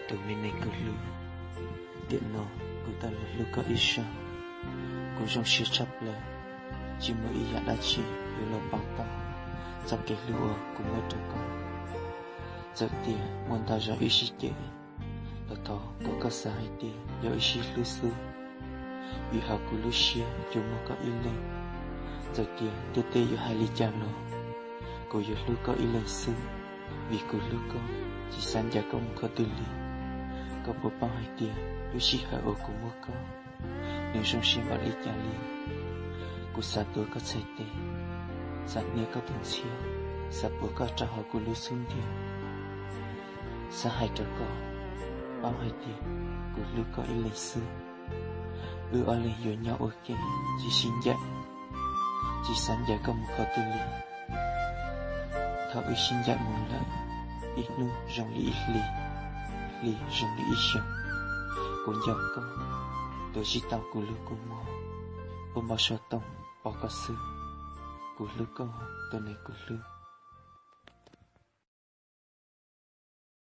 Tus me neeg kuv hlub, tiam no kuv tau los hlub koj ib zaug. Kuv zoo siab tshaj plaws, tsis muaj ib yam dab tsi yuav los pauv tau txoj kev hlub uas kuv muaj rau koj. Txawm tias muaj ntau zaus wb sib cem, los thov kom koj xav hais tias yog wb sib hlub xwb, vim hauv kuv lub siab tsuas muaj koj ib leeg. Txawm tias ntiaj teb yuav hais li cas los, kuv yuav hlub koj ib leeg xwb, vim kuv hlub koj, tsis xav ncaim koj mus qhov twg li. Koj puas paub hais tias lub sij hawm uas kuv muaj koj, nws zoo siab npaum li cas li? Kuv xav tuav koj txhais tes, xav hnia koj tus ntxhiab, xav puav koj rau hauv kuv lub xub ntiag. Xav hais rau koj paub hais tias kuv hlub koj ib leeg xwb. Wb ob leeg yuav nyob ua ke, tsis sib ncaim, tsis xav ncaim koj mus qhov twg li. Thaum wb sib ncaim mus lawm, ib hnub zoo li ib hlis, hlis zoo li ib xyoos. Kuv nco koj, tuav tsis tau kuv lub kua muag, ua npau suav toom pom koj xwb. Kuv hlub koj, tus neeg kuv hlub.